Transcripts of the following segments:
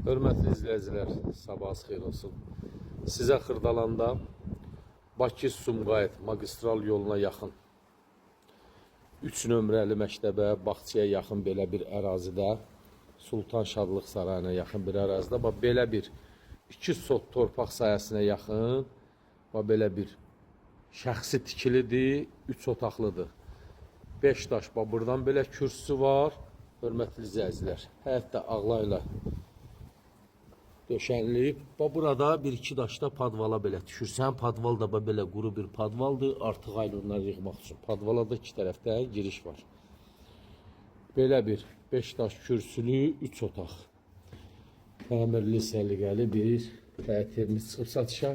Hörmətli izləyicilər, sabahınız xeyir olsun. Sizə Xırdalanda Bakı-Sumqayıt magistral yoluna yaxın 3 nömrəli məktəbə, bağçaya yaxın belə bir ərazidə, Sultan Şadlıq Sarayına yaxın bir ərazidə, bax belə bir 2 sot torpaq sahəsinə yaxın, bax belə bir şəxsi tikilidir, 3 otaqlıdır. 5 daş, bax buradan belə kürsüsü var. Hörmətli izləyicilər, həyətdə ağlayla döşənilib. Bax burada bir-iki daşda padvala belə düşürsən. Padval da bax belə quru bir padvaldır. Artıq aylonları yığmaq üçün. Padvala da iki tərəfdə giriş var. Belə bir 5 daş kürsülü 3 otaq. Təmirli, səliqəli bir həyət evimiz çıxıb satışa.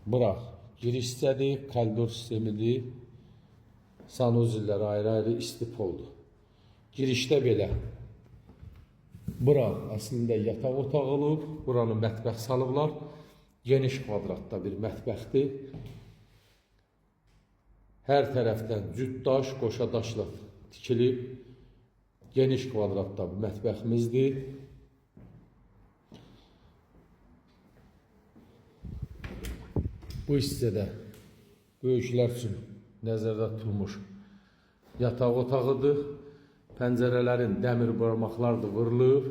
Bura giriş hissədir, koridor sistemidir. Sanuzillər ayrı-ayrı istipoldur. Girişdə belə. Bura əslində yataq otağı olub. Buranı mətbəx salıblar. Geniş kvadratda bir mətbəxdir. Hər tərəfdən cüt daş, qoşa daşla tikilib. Geniş kvadratda bir mətbəximizdir. Bu hissədə böyüklər üçün nəzərdə tutulmuş yataq otağıdır. Pəncərələrin dəmir barmaqlar da vurulub.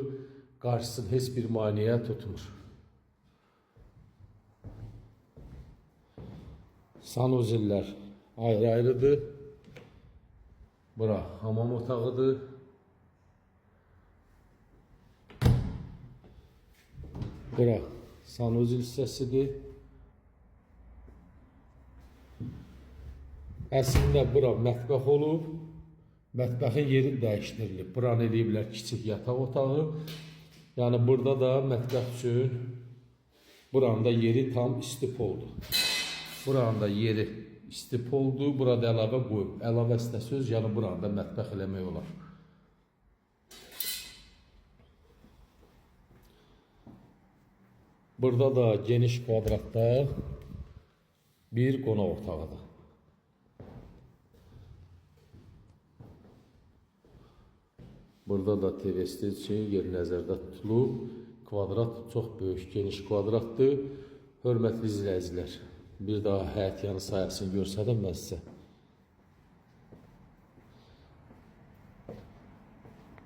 Qarşısını heç bir maneə tutmur. Sanuzillər ayrı-ayrıdır. Bura hamam otağıdır. Bura sanuzil hissəsidir. Əslində bura mətbəx olub. Mətbəxin yeri dəyişdirilib. Buranı eləyiblər kiçik yataq otağı. Yəni burada da mətbəx üçün buranın da yeri tam istipoldur. Buranın da yeri istipoldur. Burada əlavə qoyub. Əlavə istəsəz, yəni buranı da mətbəx eləmək olar. Burada da geniş kvadratda bir qonaq otağıdır. Burada da TV üçün yer nəzərdə tutulub. Kvadrat çox böyük, geniş kvadratdır. Hörmətli izləyicilər, bir daha həyət yanı sahəsini göstərdim mən sizə.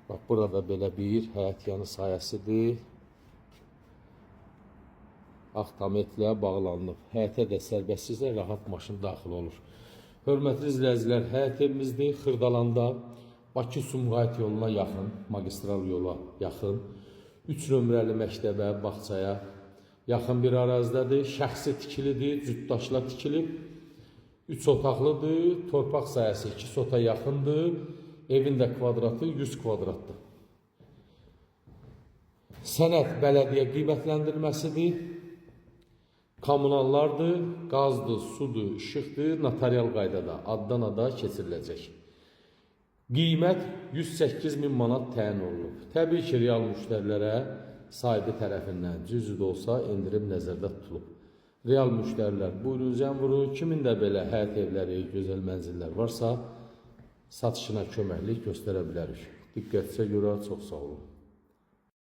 Bax, burada belə bir həyət yanı sahəsidir. Avtometlə bağlanılıb. Həyətə də sərbəstsizlə rahat maşın daxil olur. Hörmətli izləyicilər, həyət evimizdir. Xırdalanda Bakı-Sumqayıt yoluna yaxın, magistral yola yaxın, 3 nömrəli məktəbə, bağçaya yaxın bir ərazidədir. Şəxsi tikilidir, cütdaşla tikilib. 3 otaqlıdır, torpaq sahəsi 2 sota yaxındır. Evin də kvadratı 100 kvadratdır. Sənəd bələdiyyə qiymətləndirməsidir. Kommunallardır, qazdır, sudur, işıqdır, notarial qaydada addan ada keçiriləcək. Qiymət 108 min manat təyin olunub. Təbii ki, real müştərilərə sahibi tərəfindən cüzi də olsa endirim nəzərdə tutulub. Real müştərilər buyurun zəng vurun. Kimin də belə həyət evləri, gözəl mənzillər varsa satışına köməklik göstərə bilərik. Diqqətinizə görə çox sağ olun.